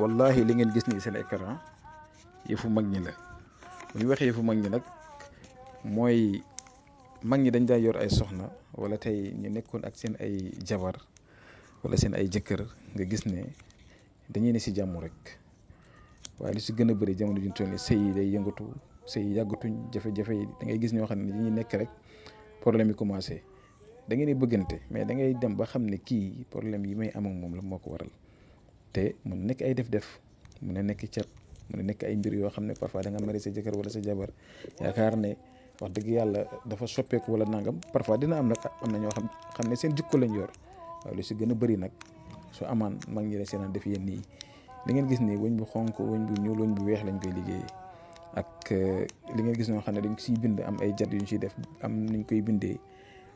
wallahi li ngeen gis nii seen écran yëfu mag ñi la bu ñu waxee yëfu mag ñi nag mooy mag ñi dañ daan yor ay soxna wala tey ñu nekkoon ak seen ay jabar wala seen ay jëkkër nga gis ne dañuy ne si jàmm rek waaye lu si gën a bëri jamono juñ toll nii sëy yi day yëngatu sëy yi yàggatuñ jafe-jafe yi da ngay gis ñoo xam ne dañuy nekk rek problème yi commencé da ngeen di bëggante mais da ngay dem ba xam ne kii problème yi may am ak moom la moo ko waral te mun na nekk ay def-def mun na nekk cat mun na nekk ay mbir yoo xam ne parfois da nga mari sa jëkkër wala sa jabar yaakaar ne wax dëgg yàlla dafa soppeeku wala nangam parfois dina am nag am na ñoo xam ne seen jikko lañ yor waaye lu si gën a bëri nag su amaan mag ñi la seen def yenn yi li ngeen gis nii wëñ bu xonk wëñ bu ñuul wëñ bu weex lañ koy liggéeyee ak li ngeen gis ñoo xam ne dañ siy bind am ay jat yu ñu ciy def am nuñ koy bindee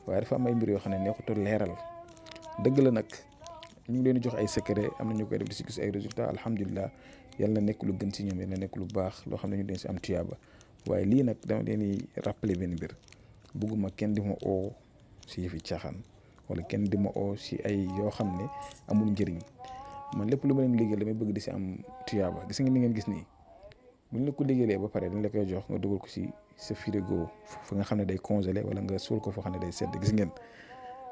waaye dafa am ay mbir yoo xam ne neexut a leeral dëgg la nag ñu ngi leen di jox ay secret am na ñu koy def di si gis ay résultats alhamdulilah yàlla na nekk lu gën si ñoom yàlla na nekk lu baax loo xam ne ñu leen si am tuyaaba waaye lii nag dama leen di rappeler benn mbir bugguma kenn di ma oo si yëfi caaxaan wala kenn di ma oo si ay yoo xam ne amul njëriñ man lépp lu ma leen liggéey damay bëgg di si am tuyaaba gis nga ni ngeen gis nii bu ñu la ko liggéeyee ba pare dañ la koy jox nga dugal ko si sa frigo fa nga xam ne day congelé wala nga suul ko foo xam ne day sedd gis ngeen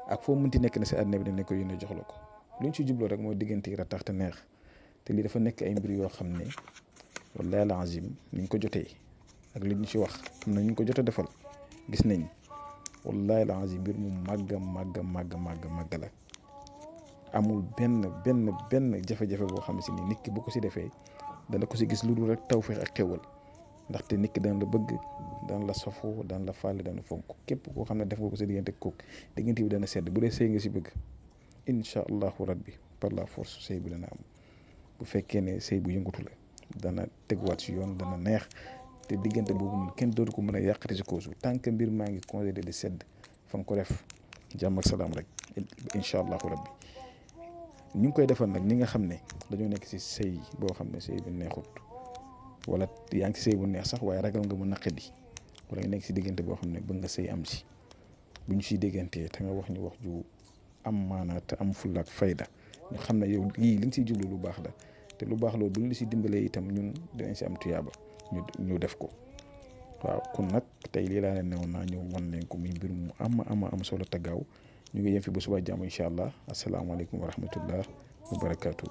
ak foo mënti nekk na si àddina bi dañ la koy yónnee jox la ko lu ñu ci jubloo rek mooy diggante yi ratax te neex te lii dafa nekk ay mbir yoo xam ne wallahi alazim ni ñu ko jotee ak li ñu ci wax am na ñu ko jot a defal gis nañ wallahi alazim mbir mu màgg la amul benn jafe-jafe boo xam ne si ni nit ki bu ko si defee dana ko si gis lu dul rek tawfeex ak xewal ndaxte nit ki dana la bëgg dana la safoo dana la fàlle dana fonk képp koo xam ne def nga ko sa diggante kook diggante bi dana sedd bu dee sëy nga si bëgg incha allahu rabbi par la force sëy bi dana am bu fekkee ne sëy bu yëngatu la dana teguwaat si yoon dana neex te diggante boobu moom kenn dootu ko mën a yàqati si koosu tant que mbir maa ngi congelé di sedd fa nga ko def jàmm ak salaam rek incha allahu rabbi ñu ngi koy defal nag ñi nga xam ne dañoo nekk si sëy boo xam ne sëy bi neexut wala yaa ngi si sëy bu neex sax waaye ragal nga mu naqadi wala nga nekk si diggante boo xam ne bëgg nga sëy am si bu ñu siy déggantee te nga wax ñu wax ju am maanaa te am fulla ak fayda ñu xam ne yow lii li nga siy jublu lu baax la te lu baax loolu bu ñu la si dimbalee itam ñun dinañ si am tuyaaba ñu def ko waaw kon nag tey lii laa leen newoon naa ñëw wan leen ko muy mbir mu am solo te gaaw ñu ngi yem fi ba suba jàmm incha allah asalaamaaleykum wa rahmatullah wa barakaatu.